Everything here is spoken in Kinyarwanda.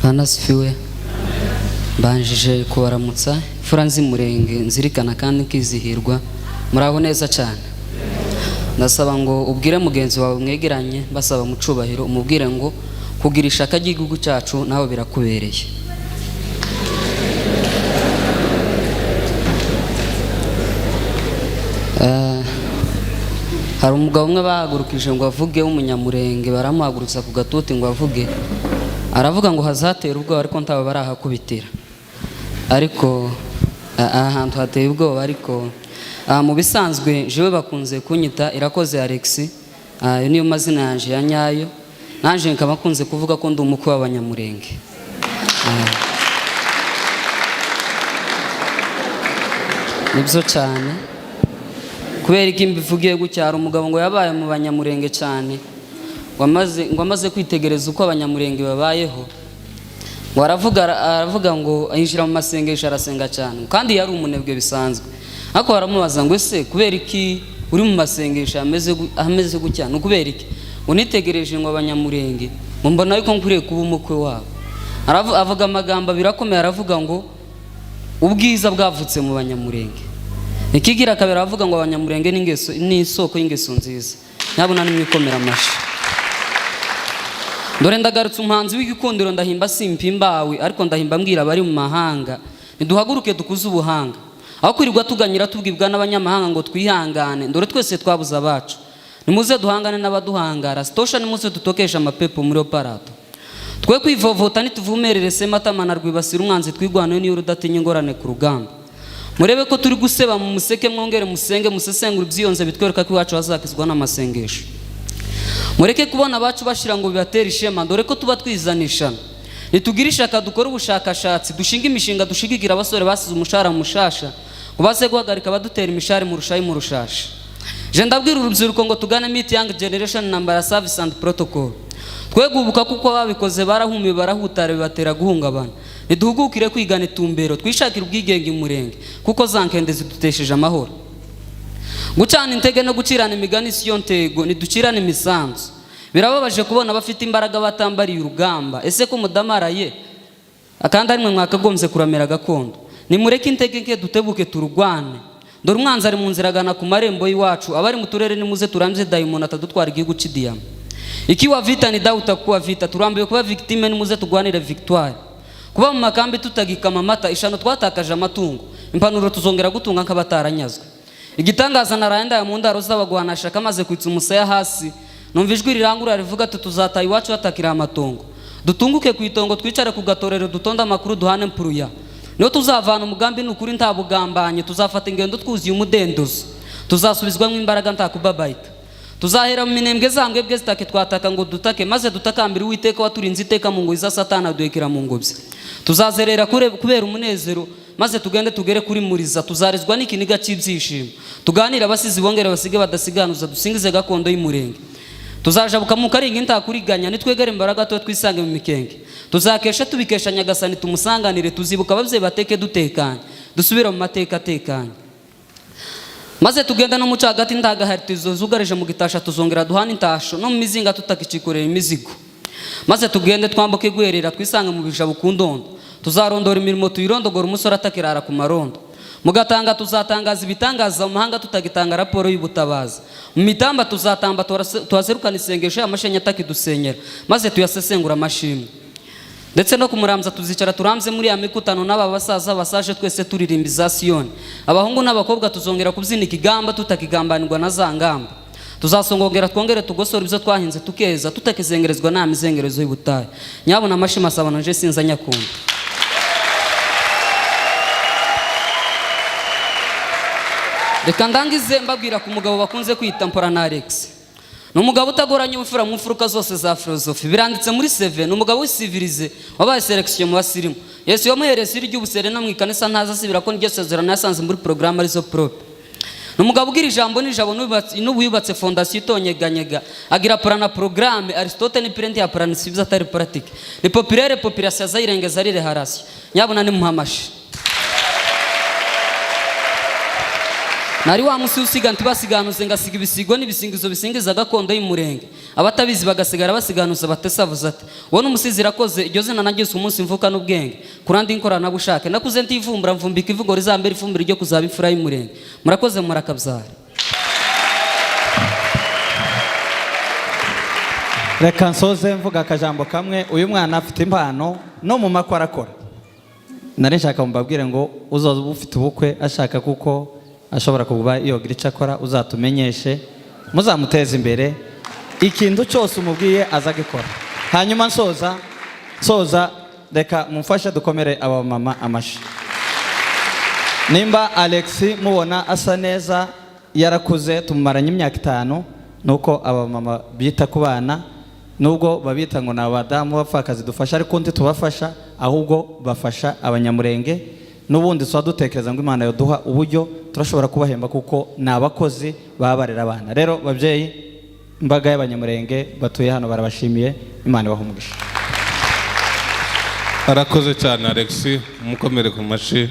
Bwana asifiwe. Mbanjije kubaramutsa imfura nz'Imurenge nzirikana kandi nkizihirwa. Muraho neza cyane. Ndasaba ngo ubwire mugenzi wawe mwegeranye, basaba mu cubahiro, umubwire ngo kugira ishaka ry'igihugu cyacu nawe birakubereye. Hari umugabo umwe bahagurukije ngo avuge w'umunyamurenge, baramuhagurutsa ku gatuti ngo avuge, aravuga ngo hazatera ubwoba ariko ntabo barahakubitira. Ariko aha hantu hateye ubwoba, ariko mu bisanzwe jewe bakunze kunyita Irakoze Alex, ayo niyo mazina yanje ya nyayo, nanje nkaba nkunze kuvuga ko ndi umukwe w'abanyamurenge. Nibyo cyane. Kubera iki mbivugiye gutya, hari umugabo ngo yabaye mu banyamurenge cyane, ngo amaze kwitegereza uko abanyamurenge babayeho, ngo aravuga ngo yinjira mu masengesho arasenga cyane, kandi yari umunebwe bisanzwe. Ariko baramubaza ngo ese kubera iki uri mu masengesho ameze gutya, ni ukubera iki? Ngo nitegereje ngo abanyamurenge ngo mbona yuko nkwiriye kuba umukwe wabo. Avuga amagambo abiri akomeye, aravuga ngo ubwiza bwavutse mu banyamurenge. Ikigira kabiri aravuga ngo abanyamurenge ni isoko y'ingeso nziza. Nyabuna nimwikomera amashi. Dore ndagarutse umuhanzi w'igikundiro, ndahimba simpimbawe, ariko ndahimba mbwira abari mu mahanga, niduhaguruke dukuze ubuhanga. Aho kwirirwa tuganyira tubwibwa n'abanyamahanga ngo twihangane, dore twese twabuze abacu. Nimuze duhangane n'abaduhangara, sitosha nimuze dutokeshe amapepo muri oparato. Twe kwivovota nituvumerere Sematama na Rwibasira umwanzi twigwanayo niyo rudatinya ingorane ku rugamba. Murebe ko turi guseba mu museke, mwongere musenge musesengura ibyiyonze bitwereka ko iwacu hazakizwa n'amasengesho. Mureke kubona abacu bashira ngo bibatere ishema, dore ko tuba twizanishana. Nitugire ishaka dukore ubushakashatsi, dushinge imishinga dushigigira abasore basize umushahara mu mushasha, ngo baze guhagarika abadutera imishari mu rushayi mu rushasha. Je ndabwira urubyiruko ngo tugane Meet Young Generation Number Service and Protocol. Twe guhubuka kuko babikoze barahumiwe barahutara bibatera guhungabana. Niduhugukire kwigana itumbero, twishakire ubwigenge umurenge, kuko za nkende zidutesheje amahoro. Gucana intege no gucirana imigani si yo ntego, niducirane imisanzu. Birababaje kubona abafite imbaraga batambariye urugamba. Ese ko mudamaraye akandi ari mwe mwakagombye kuramira gakondo? Nimureke intege nke dutebuke turugwane. Dore umwanzi ari mu nzira agana ku marembo y'iwacu. Abari mu turere nimuze turambye dayimoni atadutwara igihugu cy'idiyama. Ikiwa vita ni dawa utakuwa vita. Turambiwe kuba victime, nimuze tugwanire victoire. Kuba mu makambi tutagikama amata, ishano twatakaje amatungo, impanuro tuzongera gutunga nk'abataranyazwe. Igitangaza naraye ndaye mu ndaro z'abagwanasha kamaze kwitsa umusaya hasi, numva ijwi rirangurura rivuga ati tuzataha iwacu hatakiri amatongo. Dutunguke ku itongo, twicare ku gatorero, dutonde amakuru, duhane mpuruya. Niyo tuzavana umugambi n'ukuri nta bugambanye, tuzafata ingendo twuzuye umudendezo, tuzasubizwamo imbaraga nta kubabayika. Tuzahera mu minembwe zambwe bwe zitake twataka ngo dutake, maze dutakambire Uwiteka waturinze iteka mu ngoyi za Satani aduhekera mu ngobyi. Tuzazerera kubera umunezero, maze tugende tugere kuri Muriza, tuzarizwa n'ikiniga cy'ibyishimo. Tuganire abasizi bongere basige badasiganuza, dusingize gakondo y'Umurenge. Tuzajabuka mu karinga ntakuriganya, nitwegere imbaraga tuwe twisange mu mikenge. Tuzakesha tubikesha Nyagasani tumusanganire, tuzibuka ababyeyi bateke dutekanye, dusubire mu mateka atekanye. Maze tugenda no muco hagati ndagaharitizo zugarije mu gitasha, tuzongera duhana intasho no mu mizinga tutakikikorera imizigo. Maze tugende twambuke guherera twisange mu bijabo ku ndondo, tuzarondora imirimo tuyirondogora umusore atakirara ku marondo. Mugatanga tuzatangaza ibitangaza mu mahanga tutagitanga raporo y'ubutabazi. Mu mitamba tuzatamba tuhaserukana isengesho y'amashenya atakidusenyera, maze tuyasesengura amashimwe. Ndetse no kumuramza tuzicara turamze muri ya mikutano n'aba basaza basaje twese turirimba iza Siyoni. Abahungu n'abakobwa tuzongera kubyina ikigamba tutakigambanirwa na za ngamba. Tuzasongongera twongere tugosora ibyo twahinze tukeza tutakizengerezwa nta mizengerezo y'ubutayu. Nyabuna amashima asabana nje sinza nyakunda. Reka ndangize mbabwira ku mugabo bakunze kwita Mporana Alex. Ni umugabo utagoranye ubufura mu mfuruka zose za filozofi. Biranditse muri CV, ni umugabo w'isivirize wabaye selection mu basirimu. Yesu yamuhereye isiri ry'ubusere no mu ikanisa ntaza asibira ko niryo sezerano yasanze muri programme arizo propre. Ni umugabo ugira ijambo n'ijabo n'ubu yubatse fondasiyo itonyeganyega, agira plan na programme. Aristote ni print ya plan si atari pratique. Ni populaire population azayirengeza arire harasi. Nyabuna ni muhamashi. Nari wa musi usiga ntibasiganuze, ngasiga ibisigo n'ibisingizo bisingiza gakondo y'umurenge, abatabizi bagasigara basiganuza batesavuze ati wowe n'umusizi irakoze. Iryo zina nagize umunsi mvuka n'ubwenge kurandi inkoranabushake, nakuze ntivumbura, mvumbika ivugo rizambera ifumbire ryo kuzaba imfura y'umurenge. Murakoze, murakabyara. Reka nsoze mvuga akajambo kamwe. Uyu mwana afite impano no mu makwe arakora. Nari nshaka mubabwire ngo uzoza ufite ubukwe ashaka kuko ashobora kuba yogira icyo akora, uzatumenyeshe, muzamuteze imbere. Ikintu cyose umubwiye azagikora. Hanyuma nsoza, reka mumfashe dukomere aba mama amashyi. Nimba Alex mubona asa neza, yarakuze, tumumaranye imyaka 5, nuko aba mama bita ku bana, nubwo babita ngo ni abadamu b'abapfakazi dufasha, ariko undi tubafasha ahubwo bafasha abanyamurenge. N'ubundi tuba dutekereza ngo Imana yaduha uburyo turashobora kubahemba, kuko ni abakozi baba barera abana. Rero babyeyi, imbaga y'abanyamurenge batuye hano barabashimiye, Imana ibaha umugisha. Arakoze cyane Alex, umukomere ku mashi.